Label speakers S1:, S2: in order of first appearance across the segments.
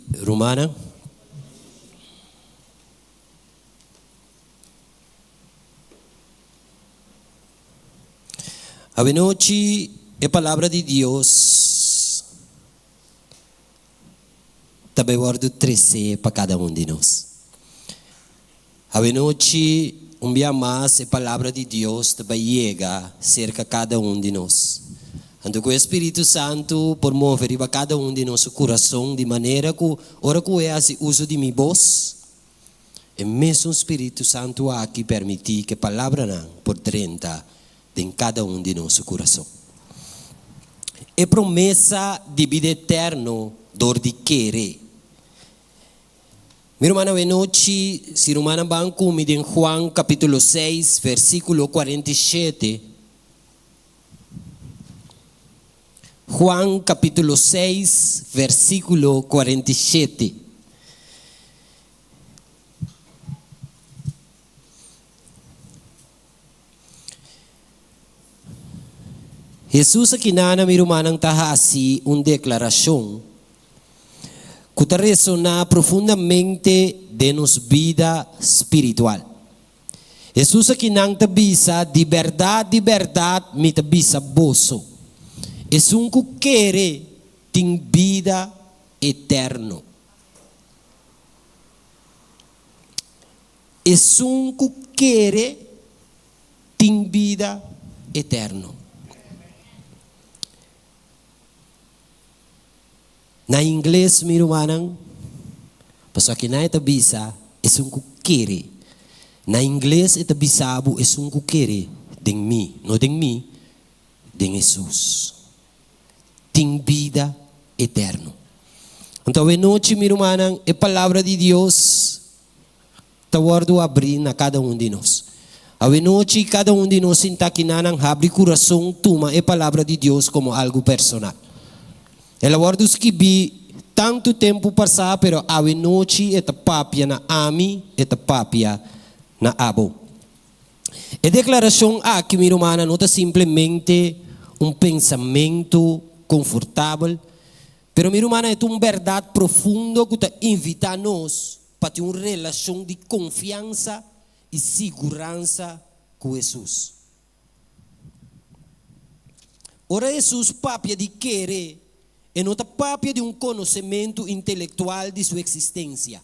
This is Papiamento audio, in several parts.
S1: Bonochi rumannan. Awenochi e palabra di Dios ta bay wordo trece pa cada un di nos. Awenochi un bia mas e palabra di Dios ta bay yega cerca cada un di nos. Anto cu e Spiritu Santo por move riba cada un di nos su curason di manera cu ora cu e haci uso di mi bos, E mesun Spiritu Santu aki permití ku e palabranan por drenta den kada un di nos su kurason. E promesa di bida eterno dor di kere. Mi rumannan, awenochi, si rumannan ban ku mi den Juan kapítulo seis, versíkulo 47. Juan kapítulo seis, versíkulo 47. Hesus akinana, mi rumannan, ta hasi un deklarashon ku ta resoná profundamente den nos bida spiritual. Hesus akinan ta bisa, Di bèrdat, di bèrdat, mi ta bisa boso, esun ku kere tin bida eterno. Esun ku kere tin bida eterno. Na ingles, mi rumannan, pasobra kinan e ta bisa esun ku kere. Na ingles e ta bisa bo esun ku kere den mi, no den mi, den Hesus. Tin bida eterno. Anto awenochi, mi rumannan, e Palabra di Dios ta wòrdu abrí na kada un di nos. Awenochi, kada un di nos sinta kinanan habri kurason tuma e Palabra di Dios komo algu personal. El a wòrdu skibí tantu tempu pasá, pero awenochi e ta papia na ami, e ta papia na abo. E deklarashon aki, mi rumannan, no ta simplemente un pensamentu konfortabel, pero mi rumannan, e ta un bèrdat profundo ku ta invitá nos pa tin un relashon di konfiansa i siguransa ku Hesus. Ora Hesus papia di kere, e no ta papia di un konosementu intelektual di su eksistensia.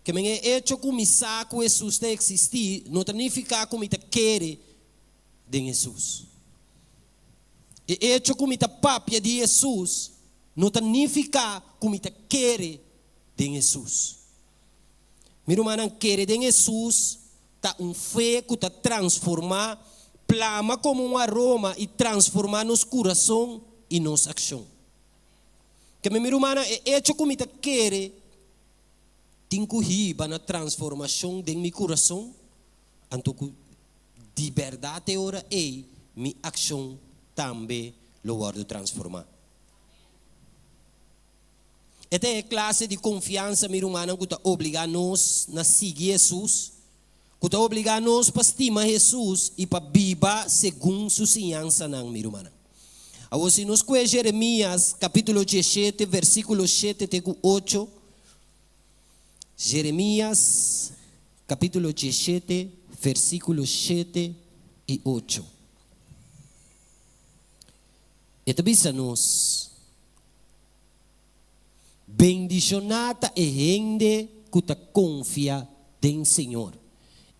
S1: Ke men e echo ku mi sa ku Hesus ta eksistí no ta nifiká ku mi ta kere den Hesus. E echo ku mi ta papia di Hesus no ta nifiká ku mi ta kere den Hesus. Mi rumannan, kere den Hesus ta un fe ku ta transformá, plama komo un aroma i transformá nos kurason i nos akshon. Ke men mi rumannan, e echo ku mi ta kere tin ku hiba na transformashon den mi kurason, anto ku di bèrdat e ora ei mi akshon tambe lo wòrdu transformá. E ta e klase di konfiansa, mi rumannan, ku ta obligá nos na sigui Hesus, ku ta obligá nos pa stima Hesus i pa biba segun su siñansanan, mi rumannan. Awor, si nos kue Jeremias kapítulo 17, versíkulo 7 te ku 8, Jeremias kapítulo 17, versíkulo 7 i 8, e ta bisa nos, Bendishoná ta e hende ku ta konfia den Señor,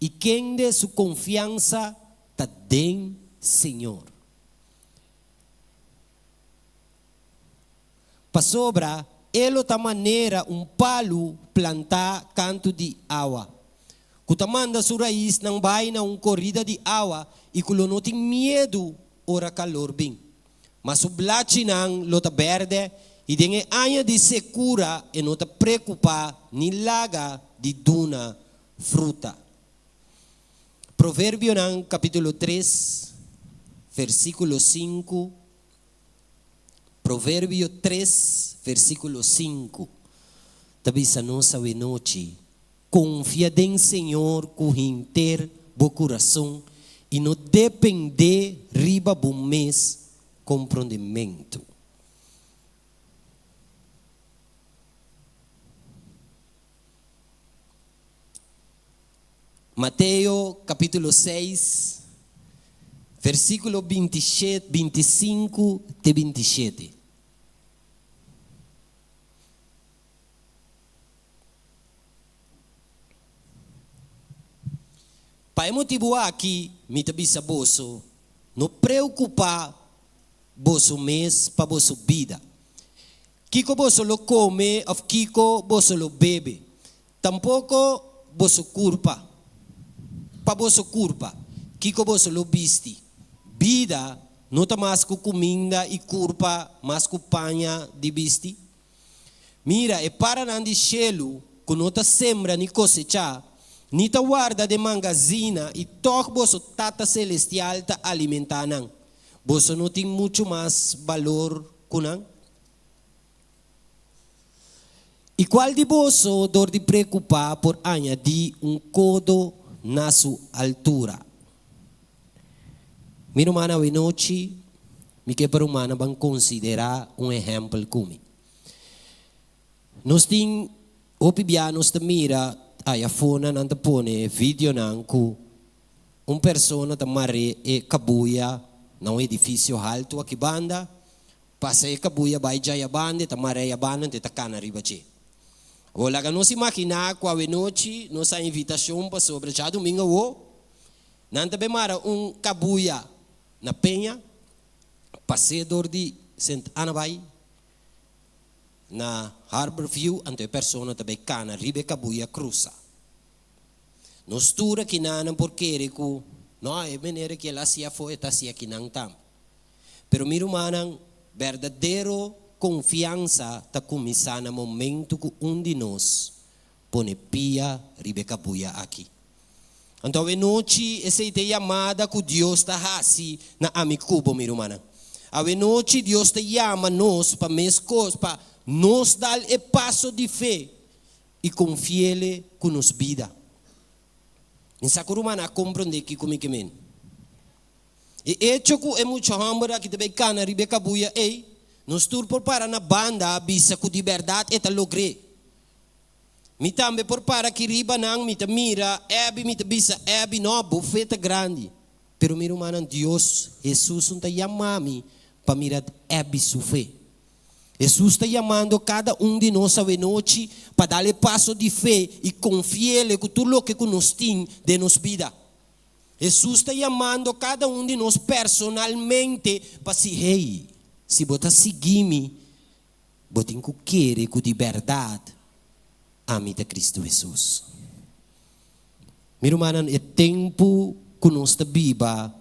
S1: i kende su konfiansa ta den Señor. Pasobra e lo ta manera un palu plantá kantu di awa, ku ta manda su raisnan bai na un korida di awa i ku lo no tin miedu ora kalor bin. Ma su blachinan lo ta bèrdè, i den e aña di sekura e no ta preokupá ni laga di duna fruta. Proverbionan kapítulo 3, versíkulo 5, Proverbio 3, versíkulo 5, ta bisa nos awenochi, Konfia den Señor ku henter bo kurason i no dependé riba bo mes komprondementu. Mateo kapítulo seis, versíkulo bintishete, bintisinku te bintishete. Pa e motibu aki mi ta bisa boso, no preokupá boso mes pa boso bida, kiko boso lo kome òf kiko boso lo bebe, tampoko boso kurpa, pa boso kurpa, kiko boso lo bisti. Bida no ta mas ku kuminda i kurpa mas ku paña di bisti? Mira e paranan di shelu ku no ta sembra ni kosechá, ni ta warda den mangazina i tòg boso Tata Selestial ta alimentá nan. Boso no tin muchu mas balor ku nan? I kual di boso dor di preokupá por añadí un kodo na su altura? Mi ruman awenochi mi ke pa rumannan ban konsiderá un ehèmpel ku mi. Nos tin hopi bia nos ta mira aya afó nan ta pone videonan ku un persona ta mar'é e kabuya na un edifisio haltu aki banda, pasa e kabuya bai djaya banda e ta mar'é aya banda anto e ta kana riba dje. Awor laga nos imaginá ku awenochi nos a invitashon pasobra djadumingu awo Nan ta be mara un kabuya na peña, pas'é dor di Sint Anna bai na Harbor View, anto e persona ta bai kana riba e kabuya krusa. Nos tur akinanan por kere ku, no, e manera ku el a hasi afó, e ta hasi akinan tambe. Pero mi rumannan, berdadero konfiansa ta kuminsá na momentu ku un di nos pone pia riba e kabuya aki. Anto awe nochi esei ta e yamada ku Dios ta hasi na ami ku bo, mi rumannan. Awe nochi Dios ta yama nos pa meskos pa nos dal e paso di fe i konfiele ku nos bida. Mi sa ku rumannan a komprondé kiko mi ke men. E echo ku e mucha hòmber aki ta bai kana riba e kabuya ei, nos tur por para na banda bisa ku di bèrdat e ta logr'é. Mi tambe por para aki riba nan, mi ta mira Abby, mi ta bisa Abby, no, bo fe ta grandi. Pero mi rumannan, Dios, Hesus un ta yama mi pa mira Abby su fe. Hesus ta yamando kada un di nos awenochi pa dal e paso di fe i konfiele ku tur loke ku nos tin den nos bida. Hesus ta yamando kada un di nos personalmente pa si, Hey, si bo ta sigui mi, Bo tin ku kere ku di bèrdat ami ta Kristu Hesus. Mi rumannan, e tempu ku nos ta biba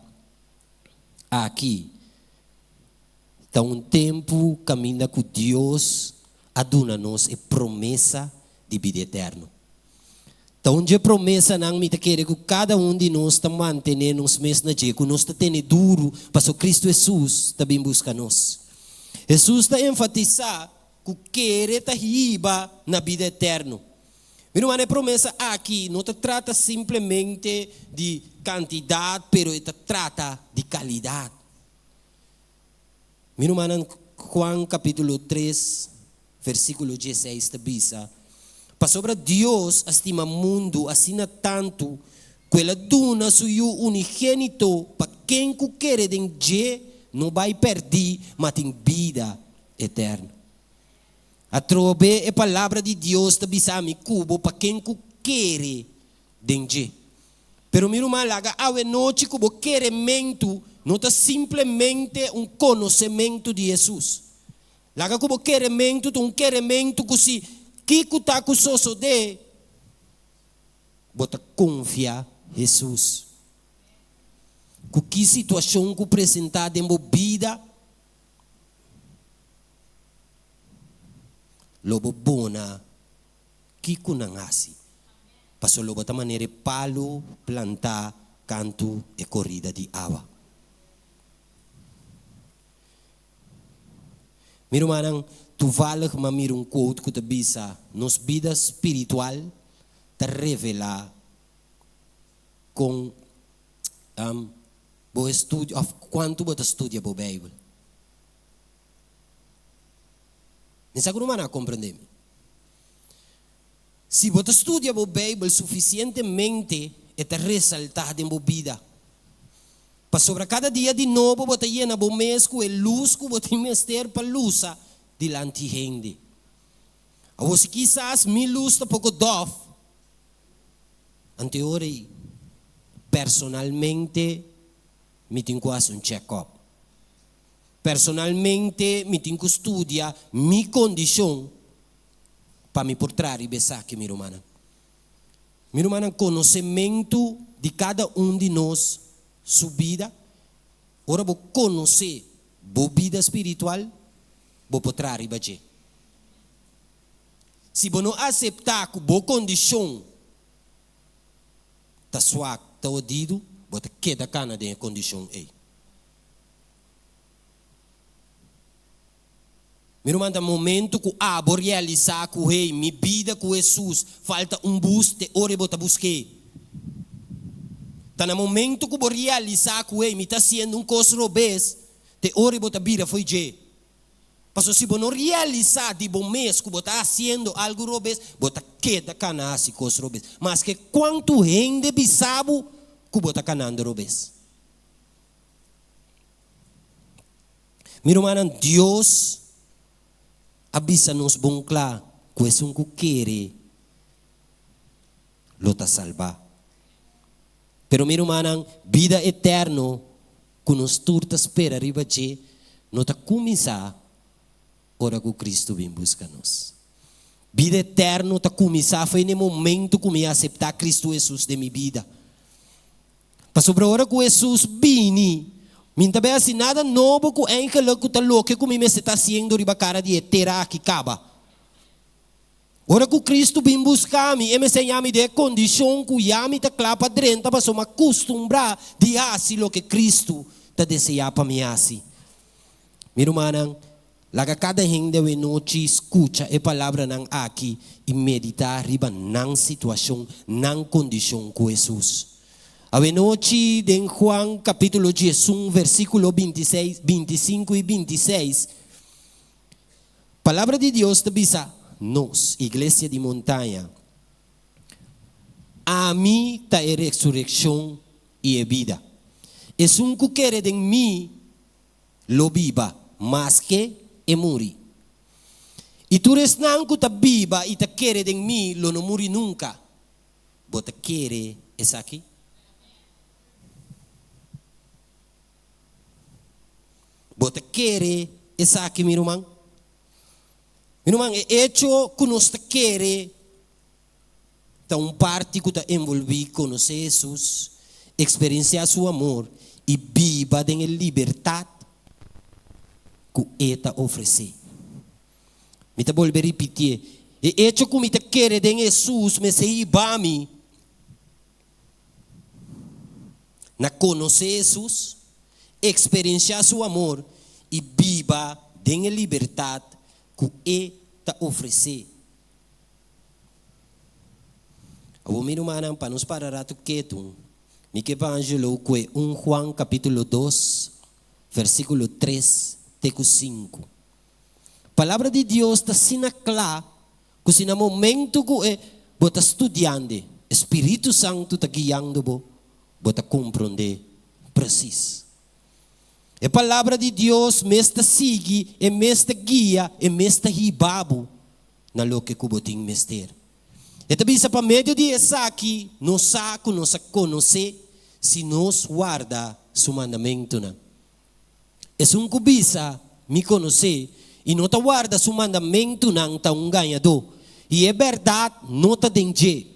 S1: aki ta un tempu kaminda ku Dios a duna nos e promesa di bida eterno. Ta un dje promesanan mi ta kere ku kada un di nos ta mantené nos mes na dje, ku nos ta tene duru pasobra Kristu Hesus ta bin buska nos. Hesus ta enfatisá ku kere ta hiba na bida eterno. Mi ruman, e promesa aki no ta trata simplemente di kantidat, pero e ta trata di kalidat. Mi rumannan, Juan kapítulo tres, versíkulo dieseis ta bisa, Pasobra Dios a stima mundu asina tantu ku el a duna su Yu unigénito pa ken ku kere den dje no bai pèrdí ma tin bida eterno. Atrobe e Palabra di Dios ta bisa mi ku bo pa ken ku kere den dje. Pero mi ruman, laga awe nochi ku bo kerementu no ta simplemente un konosementu di Hesus. Laga ku bo kerementu ta un kerementu ku si kiko ta ku sosodé, bo ta konfia Hesus. Ku ki situashon ku presentá den bo bida, lo bo bona kiko nan hasi, pasobra lo bo ta manera e palu plantá kantu e korida di awa. Mi rumannan, toevallig m'a mira un quote ku ta bisa, Nos bida spiritual ta revelá kon bo estudio òf kuantu bo ta studia bo Beibel. Mi sa ku rumannan a komprendé mi. Si bo ta studia bo Beibel sufisientemente, e ta resaltá den bo bida. Pasobra kada dia di nobo bo ta yena bo mes ku e lus ku bo tin mester pa lusa dilanti hende. Awor si kisas mi lus ta poko dòf, anto e ora ei personalmente mi tin ku hasi un chèkòp. Personalmente mi tin ku studia mi kondishon pa mi por traha riba esaki, mi rumannan. Mi rumannan, konosementu di kada un di nos su bida, ora bo konosé bo bida spiritual, bo por traha riba dje. Si bo no aseptá ku bo kondishon ta swak, ta hodidu, bo ta keda kana den e kondishon ei. Mi ruman, ta momento ku abo realisá ku, hey, mi bida ku Hesus falta un bus, te ora bo ta busk'é. Ta na momento ku bo realisá ku, hey, mi ta hasiendo un kos robes, te ora bo ta bira fo'i dje. Pasobra si bo no realisá di bo mes ku bo ta hasiendo algu robes, bo ta keda kana hasi kos robes, maske kuantu hende bisa bo ku bo ta kanando robes. Mi rumannan, Dios a bisa nos bon kla ku esun ku kere lo ta salbá. Pero mi rumannan, bida eterno ku nos tur ta spera riba dje no ta kuminsá ora ku Kristu bin buska nos. Bida eterno ta kuminsá for e momento ku mi aseptá Kristu Hesus den mi bida. Pasobra ora ku Hesus bini, mi n ta bai hasi nada nobo ku enkele ku ta loke ku mi mester ta hasiendo riba kara di e tera aki kaba. Ora ku Kristu bin buska mi, e mester haña mi den e kondishon ku ya mi ta kla pa drenta pasobra mi a kustumbrá di hasi loke Kristu ta deseá pa mi hasi. Mi rumannan, Laga kada hende awenochi skucha e palabranan aki i meditá riba nan situashon, nan kondishon ku Hesus. Awenochi den Juan kapítulo diesun versíkulo bintiseis, bintisinku i bintiseis, Palabra di Dios ta bisa nos, Iglesia di Montaña, Ami ta e resurekshon i e bida. Esun ku kere den mi, lo biba, maske e muri. I tur esnan ku ta biba i ta kere den mi lo no muri nunka. Bo ta kere esaki? Bo ta kere esaki, mi ruman? Mi ruman, e echo ku nos ta kere ta un parti ku ta envolví konosé Hesus, eksperensiá su amor i biba den e libertat ku e ta ofresé. Mi ta bolbe ripitié, e echo ku mi ta kere den Hesus mester hiba mi na konosé Hesus, eksperensiá su amor i biba den e libertat ku e ta ofresé. Awor mi rumannan, pa nos para ratu ketu, mi ke pa Angelo kue un Juan kapítulo dos, versíkulo tres te ku sinku. Palabra di Dios ta asina kla ku si na momentu ku e bo ta studiand'e, e Spiritu Santu ta guiando bo, bo ta komprondé presis. E Palabra di Dios mes ta sigui, e mes ta guia, e mes ta hiba bo na loke ku bo tin mester. E ta bisa pa medio di esaki nos sa ku nos a konosé si nos warda su mandamentunan. Esun ku bisa, Mi konosé, i no ta warda su mandamentunan ta un gañadó, i e bèrdat no ta den dje.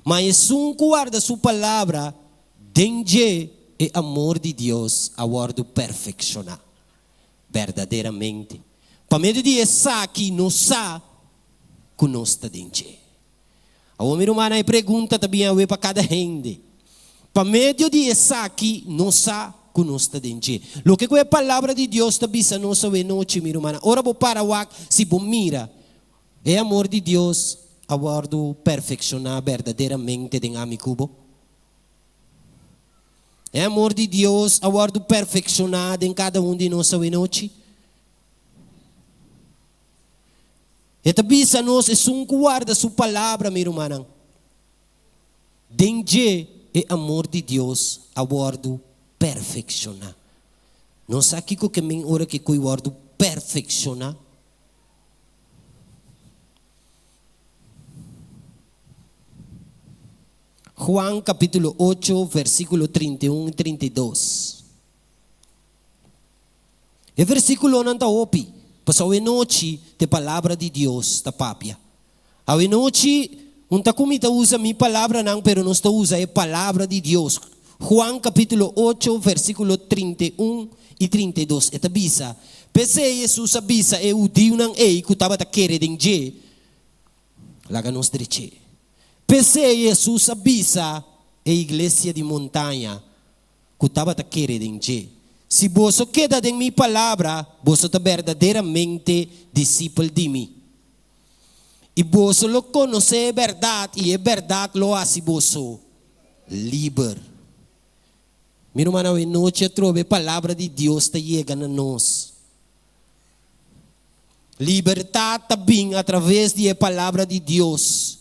S1: Ma esun ku warda su palabra, den dje e amor di Dios a wòrdu perfekshoná. Berdaderamente, pa medio di esaki nos sa ku nos ta den dje. Awor, mi rumannan, e pregunta ta bin awe pa kada hende. Pa medio di esaki nos sa ku nos ta den dje. Loke ku e Palabra di Dios ta bisa nos awe nochi, mi rumannan, ora bo para wak, si bo mira, e amor di Dios a wòrdu perfekshoná berdaderamente den ami ku bo? E amor di Dios a wòrdu perfekshoná den kada un di nos awenochi. E ta bisa nos, Esun ku warda su palabra, mi rumannan, Den dje e amor di Dios a wòrdu perfekshoná. Nos sa kiko ke men ora ke koi wòrdu perfekshoná? Juan kapítulo ocho, versíkulo 31 i 32. E versíkulonan ta hopi, pasobra awenochi ta e Palabra di Dios ta papia. Awenochi un ta ku mi ta usa mi palabranan, pero nos ta usa e Palabra di Dios. Juan kapítulo ocho, versíkulo 31 i 32, e ta bisa, P'esei Hesus a bisa e hudiunan ei ku tabata kere den dje, Laga nos drech'é. P'esei Hesus a bisa e iglesia di montaña ku tabata kere den dje, Si boso keda den mi palabra, boso ta berdaderamente disipel di mi. I boso lo konosé e bèrdat, i e bèrdat lo hasi boso liber. Mi rumannan, awe nochi atrobe e palabra di Dios ta yega na nos. Libertat ta bin atraves di e palabra di Dios.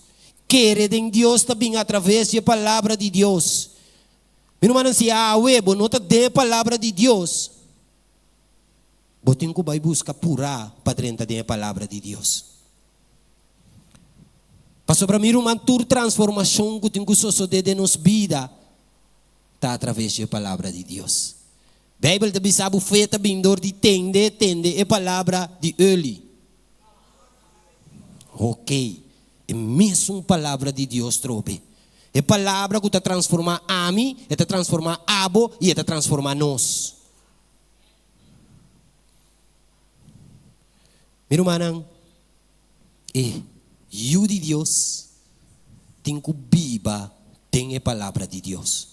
S1: Kere den Dios ta bin atraves di e palabra di Dios. Mi rumannan, si awe bo no ta den e palabra di Dios, bo tin ku bai buska purá pa drenta den e palabra di Dios. Pasobra mi ruman, tur transformashon ku tin ku sosodé den nos bida ta atraves di e palabra di Dios. Beibel ta bisa bo fe ta bin dor di tende, tende e palabra di Eli. Ok, e mesun palabra di Dios trobe. E palabra ku ta transformá ami, e ta transformá abo i e ta transformá nos. Mi rumannan, e Yu di Dios tin ku biba den e palabra di Dios.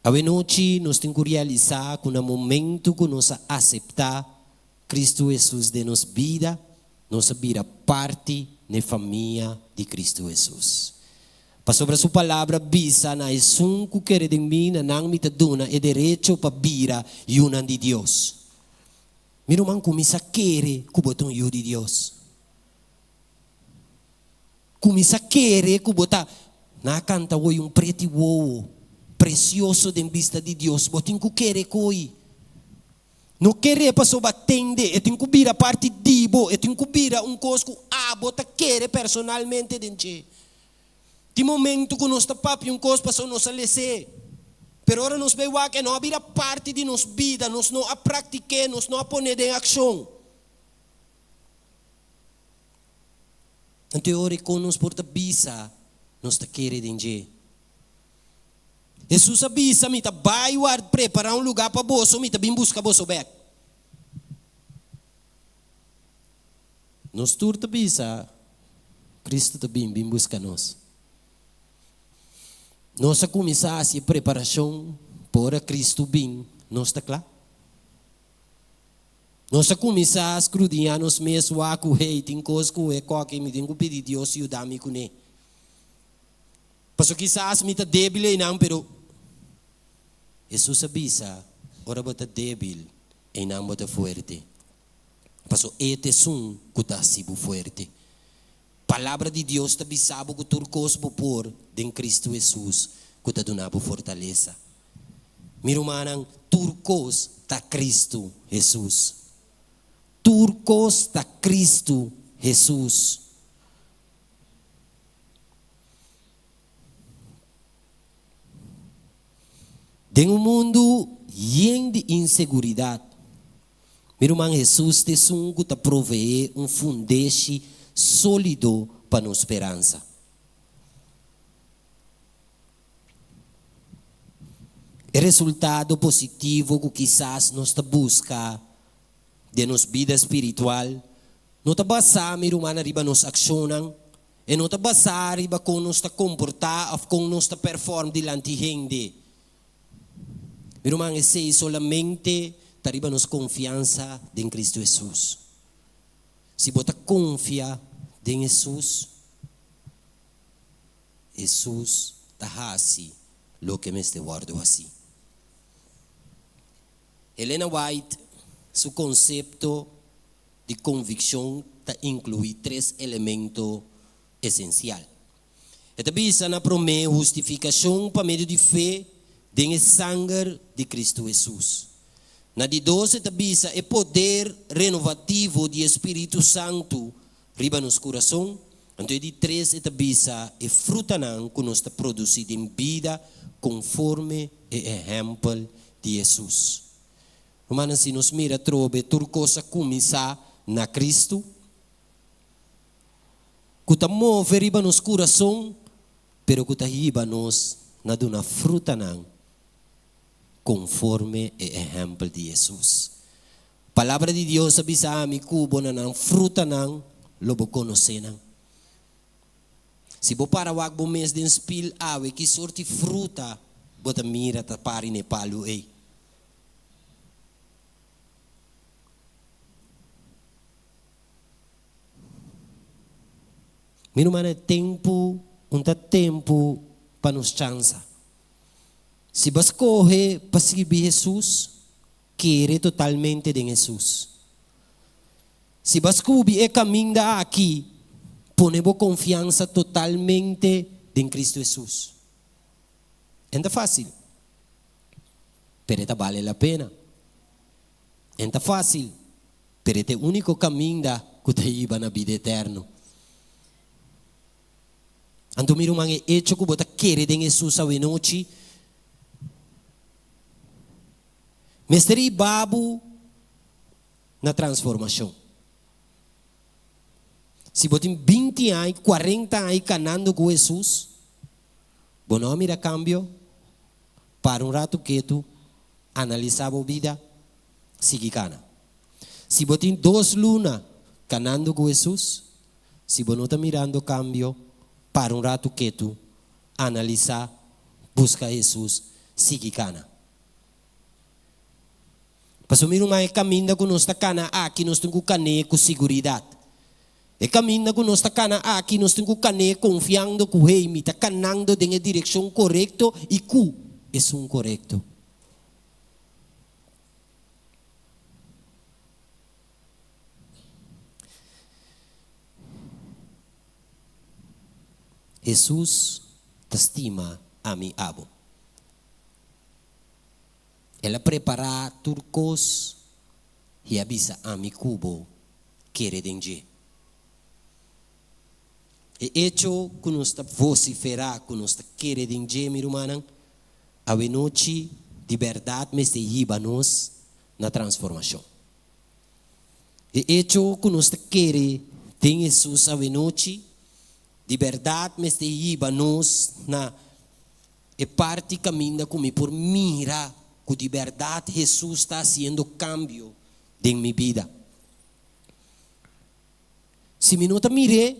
S1: Awenochi nos tin ku realisá ku na momentu ku nos a aseptá Kristu Hesus den nos bida, nos a bira parti n'e famia di Kristu Hesus. Pasobra su palabra bisa, Na esun ku kere den mi, na nan mi ta duna e derecho pa bira yunan di Dios. Mi ruman kuminsá kere ku bo ta un yu di Dios. Kuminsá kere ku bo ta Na kanta woi un preti wowo presioso den bista di Dios. Bo tin ku kere koi. No kere pasobra tende, e tin ku bira parti di bo, e tin ku bira un kos ku abo ta kere personalmente den dje. Tin momento ku nos ta papia un kos pasobra nos a les'é. Pero ora nos bai wak e no a bira parti di nos bida, nos no a praktik'é, nos no a pon'é den akshon. Anto e ora kon nos por ta bisa nos ta kere den dje? Hesus a bisa, Mi ta bai ward prepará un lugá pa boso, mi ta bin buska boso bèk. Nos tur ta bisa, Cristo ta bin bin buska nos. Nos a kuminsá hasi e preparashon pa ora Cristo bin, nos ta kla. Nos a kuminsá skrudiñá nos mes wak ku, hey, tin kos ku e koki, mi tin ku pidi Dios yuda mi kuné. Pasobra kisas mi ta débil einan, pero Hesus a bisa, ora bo ta débil, einan bo ta fuerte. Paso e ta esun ku ta hasi bo fuerte. Palabra di Dios ta bisa bo ku tur kos bo por den Kristu Hesus ku ta duna bo fortalesa. Mi rumannan, tur kos ta Kristu Hesus. Tur kos ta Kristu Hesus. Den un mundu yen di inseguridat, Mi ruman Hesus ta esun ku ta proveé un fundeshi sólido pa nos speransa. E resultado positivo ku kisas nos ta buska den nos bida spiritual no ta basá, mi ruman, riba nos akshonnan, e no ta basá riba kon nos ta komportá òf kon nos ta pèrfòrm dilanti hende. Mi ruman, esei solamente ta riba nos konfiansa den Kristu Hesus. Si bo ta konfia den Hesus, Hesus ta hasi loke mester wòrdu hasí. Helena White. su konsepto di konvikshon ta inkluí tres elemento esensial. E ta bisa na promé hustifikashon pa medio di fe den e sanger di Kristu Hesus. Na di dos e ta bisa e poder renovativo di e Spiritu Santu riba nos kurason. Anto e di tres e ta bisa e frutanan ku nos ta produsí den bida konforme e ehèmpel di Hesus. Rumannan, si nos mira atrobe tur kos a kuminsá na Kristu, ku ta move riba nos kurason, pero ku ta hiba nos na duna frutanan konforme e ehèmpel di Hesus. Palabra di Dios a bisa ami ku bo na nan frutanan lo bo konosé nan. Si bo para wak bo mes den spil awe, ki sorti fruta bo ta mira ta pari na e palu ei? Mi ruman e tempu un ta tempu pa nos chansa. Si bo a skohe pa sirbi Hesus, kere totalmente den Hesus. Si bo a skubi e kaminda aki, pone bo konfiansa totalmente den Kristu Hesus. En ta fásil, pero e ta bale la pena. En ta fásil, pero e ta e úniko kaminda ku ta hiba na bida eterno. Anto mi ruman, e echo ku bo ta kere den Hesus awenochi mester hiba bo na transformashon. Si bo tin binti aña, kuarenta aña kanando ku Hesus, bo no a mira kambio? Para un ratu ketu, analisá bo bida, sigui kana. Si bo tin dos luna kanando ku Hesus, si bo no ta mirando kambio, para un ratu ketu, analisá, buska Hesus, sigui kana. Pasobra mi ruman, e kaminda ku nos ta kana aki nos tin ku kan'é ku siguridat. E kaminda ku nos ta kana aki nos tin ku kan'é konfiando ku, hey, mi ta kanando den e direkshon korekto i ku esun korekto. Hesus ta stima ami abo. El a prepará tur kos i a bisa ami ku bo kere den dje. E echo ku nos ta vosiferá ku nos ta kere den dje, mi rumannan, awenochi di bèrdat mester hiba nos na transformashon. E echo ku nos ta kere den Hesus awenochi di bèrdat mester hiba nos na e parti kaminda ku mi por mira ku di bèrdat Hesus ta hasiendo kambio den mi bida. Si mi no ta mir'é,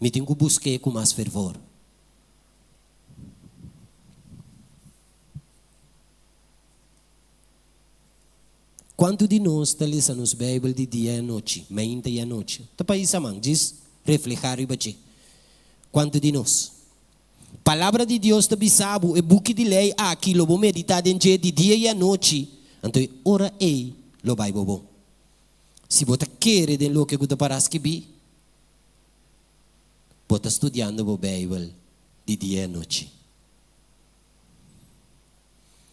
S1: mi tin ku busk'é ku mas fervor. Kuantu di nos ta lesa nos Beibel di dia i anochi, mainta i anochi? Ta pa isa man, djis reflehá riba dje. Kuantu di nos? Palabra di Dios ta bisa bo, E buki di lei aki lo bo meditá den dje di dia i anochi, anto e ora ei lo bai bo bon. Si bo ta kere den loke ku ta pará skibí, bo ta studiando bo Beibel di dia i anochi.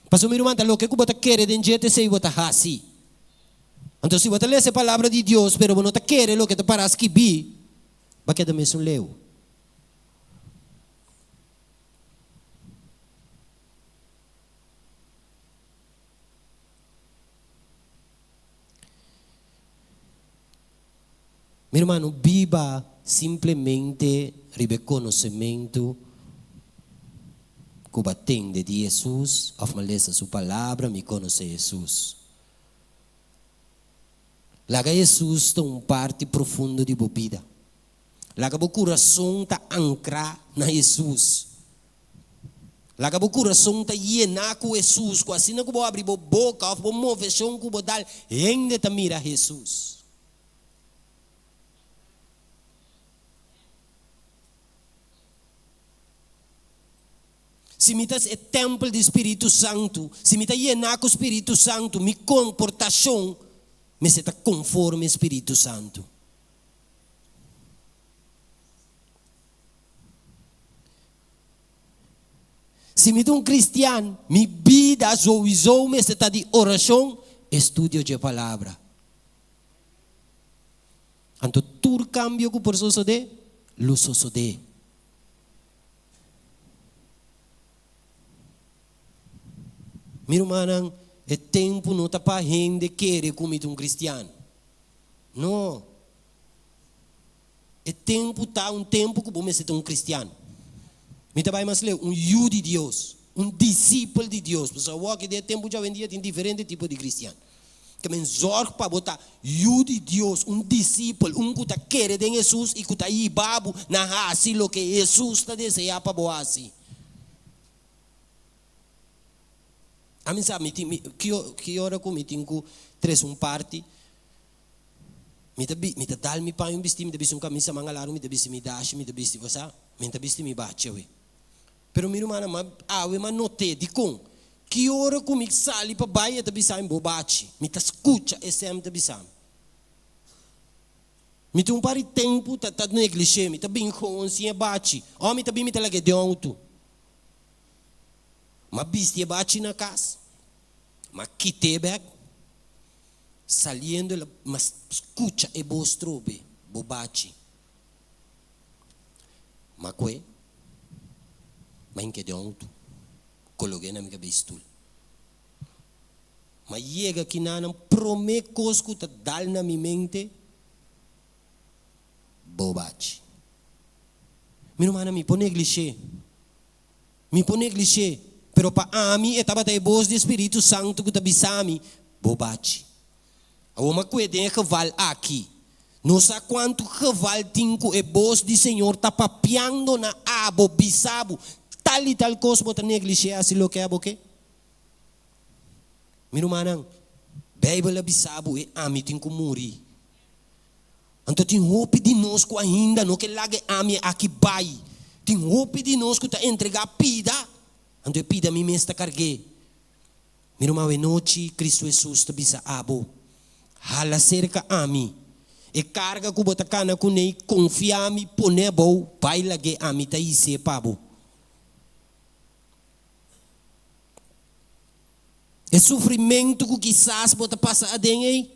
S1: Pasobra mi ruman, ta loke ku bo ta kere den dje ta esei bo ta hasi. Anto si bo ta lesa e Palabra di Dios pero bo no ta kere loke ta pará skibí, bo a keda mesun leu. Mi ruman, no biba simplemente riba e konosementu ku bo a tende di Hesus òf bo a lesa su palabra, Mi konosé Hesus. Laga Hesus ta un parti profundo di bo bida. Laga bo kurason ta ankrá na Hesus. Laga bo kurason ta yená ku Hesus, ku asina ku bo abri bo boka òf bo moveshon ku bo dal, hende ta mira Hesus. Si mi ta e tèmpel di Spiritu Santu, si mi ta yená ku Spiritu Santu, mi komportashon mester ta konforme Spiritu Santu. Si mi ta un kristian, mi bida souiso mester ta di orashon, estudio dje Palabra. Anto tur kambio ku por sosodé, lo sosodé. Mi rumannan, e tempu no ta pa hende kere ku mi ta un kristian. No. E tempu ta un tempu ku bo mester ta un kristian. Mi ta bai mas leu, un yu di Dios, un disipel di Dios. Pasobra awor aki den e tempu djawendia tin diferente tipo di kristian. Ke men zòrg pa bo ta yu di Dios, un disipel, un ku ta kere den Hesus i ku ta hiba bo na hasi loke Hesus ta deseá pa bo hasi. Ami sa, mi tin, mi, ki ora ku mi tin ku trese un parti, mi ta mi ta dal mi paña un bisti, mi ta bisti un kamisa manga largu, mi ta bisti mi dashi, mi ta bisti, bo sa, mi no ta bisti mi bachi awe. Pero mi rumannan, ma awe m'a not'é. Dikon? Ki ora ku mi sali pa bai e ta bisa mi, Bo bachi. Mi ta skucha e sèm ta bisa mi. Mi tin un par di tempu ta ta neglish'é. Mi ta bin gewoon sin e bachi. Ò mi ta bin mi ta lag'é den outo. M'a bisti e bachi na kas. M'a kit'é bèk. Saliendo el a, m'a skucha e bos trobe, Bo bachi. Ma kue, ma in kede outo, kolog'é na mi kabes stul. Ma yega kinanan promé kos ku ta dal na mi mente, Bobachi. Mi rumannan, mi por neglish'é, mi por neglish'é, pero pa ami e tabata e bos di e Spiritu Santu ku ta bisa mi, Bobachi. Awor m'a kue den e geval aki. No sa kuantu geval tin ku e bos di Señor ta papiando na abo, bisa bo, tal i tal kos bo ta neglishé hasi loke abo ke. Mi rumannan, Beibel a bisa bo e ami tin ku muri. Anto tin hopi di nos ku ainda no ke laga e ami aki bai. Tin hopi di nos ku ta entregá pida, anto e pida mi mes ta karg'é. Mi ruman awenochi Cristo Hesus ta bisa abo, Hala serka ami. E karga ku bo ta kana kuné, konfia mi, pone abou, bai lag'é ami ta his'é pa bo. E sufrimentu ku kisas bo ta pasa aden ei,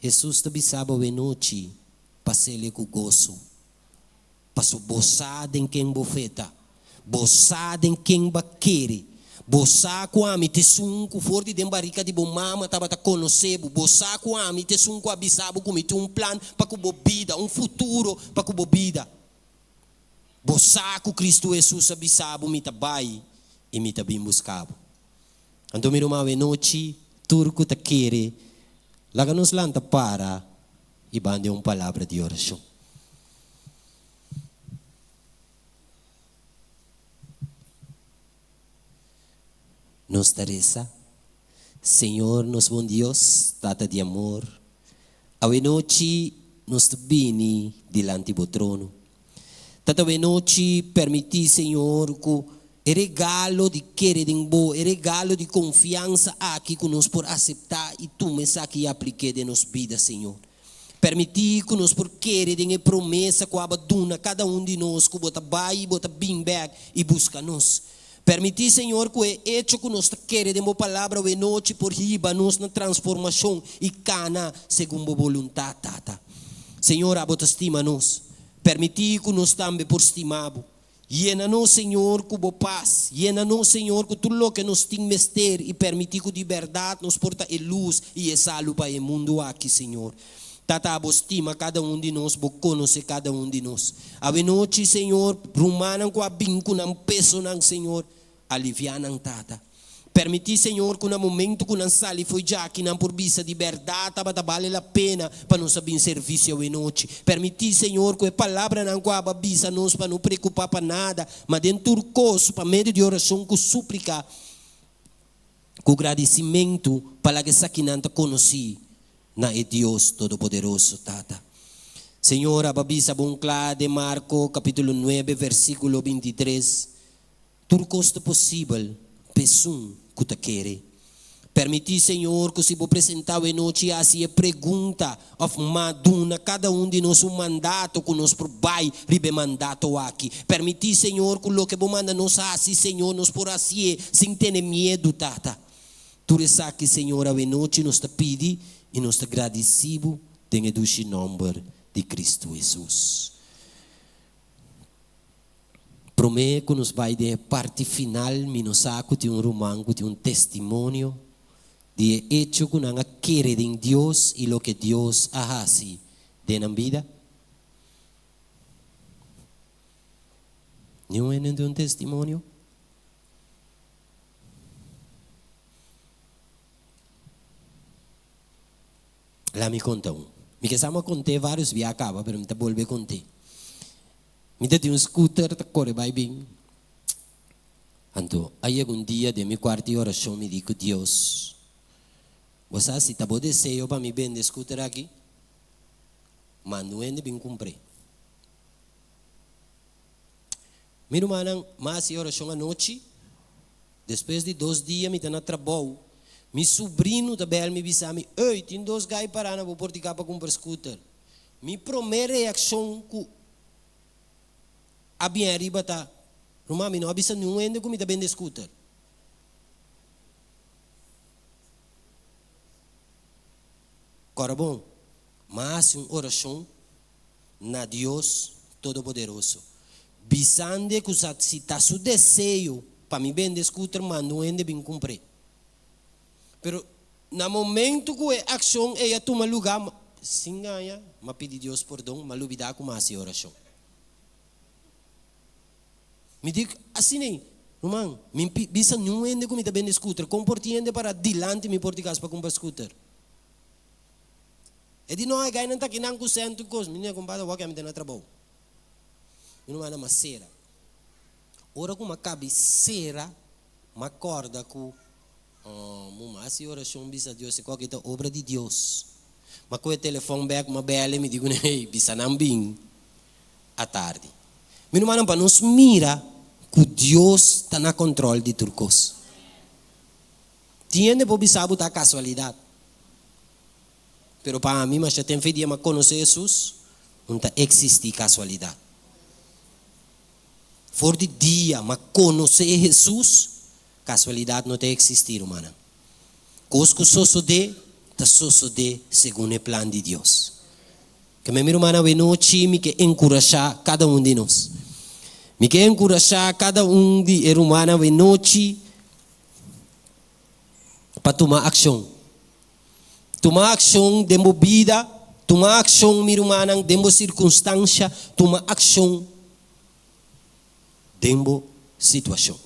S1: Hesus ta bisa bo awenochi, pas'el ku goso. Paso bo sa den ken bo fe ta. Bo sa den ken bo a kere. Bo sa ku ami ta esun ku for di den barika di bo mama tabata konosé bo. Bo sa ku ami ta esun ku a bisa bo ku mi tin un plan pa ku bo bida, un futuro pa ku bo bida. Bo sa ku Kristu Hesus a bisa bo mi ta bai i mi ta bin buska bo. Anto mi ruman awenochi tur ku ta kere laga nos lanta para i ban den un palabra di orashon. Nos ta resa, Señor nos bon Dios, Tata di amor, awenochi nos ta bini dilanti bo trono. Tata awenochi permiti, Señor, ku e regalo di kere den bo, e regalo di konfiansa aki ku nos por aseptá i tuma esaki i aplik'é den nos bida, Señor. Permití ku nos por kere den e promesa ku abo a duna kada un di nos ku bo ta bai i bo ta bin bèk i buska nos. Permití, Señor, ku e echo ku nos ta kere den bo Palabra awenochi por hiba nos na transformashon i kana segun bo boluntat, Tata. Señor, abo ta stima nos. Permití ku nos tambe por stima bo. Yena nos, Señor, ku bo pas. Yena nos, Señor, ku tur loke nos tin mester i permití ku di bèrdat nos por ta e lus i e salu pa e mundu aki, Señor. Tata, abo stima kada un di nos, bo konosé kada un di nos. Awenochi, Señor, rumannan ku a bin ku nan pesonan, Señor, aliviá nan, Tata. Permití, Señor, ku na momentu ku nan sali fo'i djaki nan por bisa di bèrdat tabata bale la pena pa nos a bin servisio awenochi. Permití, Señor, ku e palabranan ku abo a bisa nos pa no preokupá pa nada, ma den tur kos, pa medio di orashon ku súplika, ku gradisimentu, pa laga esakinan ta konosí na e Dios Todopoderoso, Tata. Señor, abo a bisa bon kla den Marko kapítulo nuebe, versíkulo bintitres. Tur kos ta posibel pa esun ku ta kere. Permití, Señor, ku si Bo presentá awe nochi hasi e pregunta òf ma duna kada un di nos un mandato ku nos por bai riba e mandato aki. Permití, Señor, ku loke Bo manda nos hasi, Señor, nos por hasié sin tene miedu, Tata. Tur esaki, Señor, awe nochi nos ta pidi i nos ta gradisí Bo den e dushi nòmber di Kristu Hesus. Promé ku nos bai den e parti final, mi no sa ku tin un ruman ku tin un testimonio di e echo ku nan a kere den Dios i loke Dios a hasi den nan bida. Niun hende no tin un testimonio? La mi konta un. Mi ke sa mi a kont'é vários bia kaba, pero mi ta bolbe kont'é. Mi ta tin un scooter ta kore bai bin. Anto a yega un dia den mi kuarto di orashon mi di ku Dios, Bo sa si ta bo deseo pa mi bende e scooter aki? Manda un hende bin kumpr'é. Mi rumannan, mi a hasi orashon anochi. Despues di dos dia mi ta na trabou. Mi subrinu ta bel mi bisa mi, Ey, tin dos gai pará na bo portiká pa kumpra scooter. Mi promé reakshon ku a bien ariba ta, Ruman, mi no a bisa niun hende ku mi ta bende scooter. Kòrda bon, mi a hasi un orashon na Dios Todopoderoso, bisand'e ku sa si ta su deseo pa mi bende scooter, manda un hende bin kumpr'é. Pero na momento ku e akshon ei a tuma lugá, sin gaña, m'a pidi Dios pordon, m'a lubidá ku m'a hasi orashon. Mi di asina ei, Ruman, mi bisa niun hende ku mi ta bende scooter, kon por tin hende para dilanti mi por di kas pa kumpra scooter? E di, No, e gainan ta kinan ku sèn tur kos. Mi di, Kompadre, wak mi ta na trabou. Mi ruman a masera. Ora ku m'a kabi sera, M'a kòrda ku mi a hasi orashon bisa Dios si kualke ta obra di Dios. M'a kohe telefòn bèk, m'a bèl e mi di kuné, Hey, bisa nan bin atardi. Mi rumannan, pa nos mira ku Dios ta na kòntròl di tur kos. Tin hende por bisa bo ta kasualidat. Pero pa ami, masha ten fe dia m'a konosé Hesus, un ta eksistí kasualidat. For di dia m'a konosé Hesus, kasualidat no ta eksistí, rumannan. Kos ku sosodé, ta sosodé segun e plan di Dios. Keme mi rumannan, awenochi mi ke enkurashá kada un di nos. Mi ke enkurashá kada un di e rumannan awenochi pa tuma akshon. Tuma akshon den bo bida, tuma akshon, mi rumannan, den bo sirkunstansha, tuma akshon den bo situashon.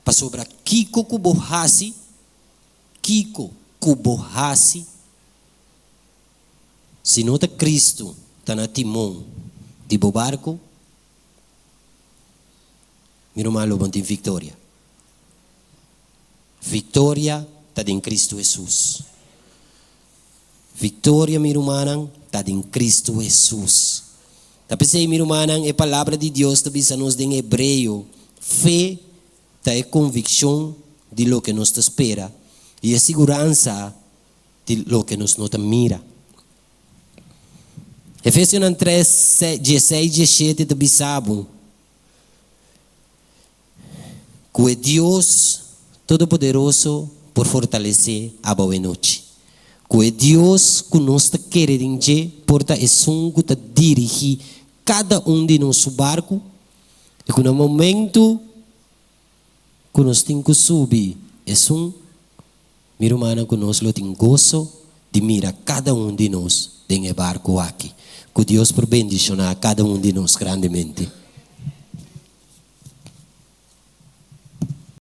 S1: Pasobra kiko ku bo hasi, kiko ku bo hasi, si no ta Kristu ta na timon di bo barku, mi ruman lo bo tin viktoria. Victoria ta den Cristo Hesus. Victoria, mi rumannan, ta den Cristo Hesus. Ta p'esei, mi rumannan, e Palabra di Dios ta bisa nos den Hebreo, Fe ta e conviccion di loke nos ta spera i e siguransa di loke nos no ta mira. Efesionan tres, dieseis, diesshete ta bisa bo, Ku e Dios Todopoderoso por fortalesé abou e nochi. Ku e Dios ku nos ta kere den dje por ta esun ku ta dirigí kada un di nos su barku i ku na momentu ku nos tin ku subi esun, mi rumannan ku nos lo tin goso di mira kada un di nos den e barku aki. Ku Dios por bendishoná kada un di nos grandemente.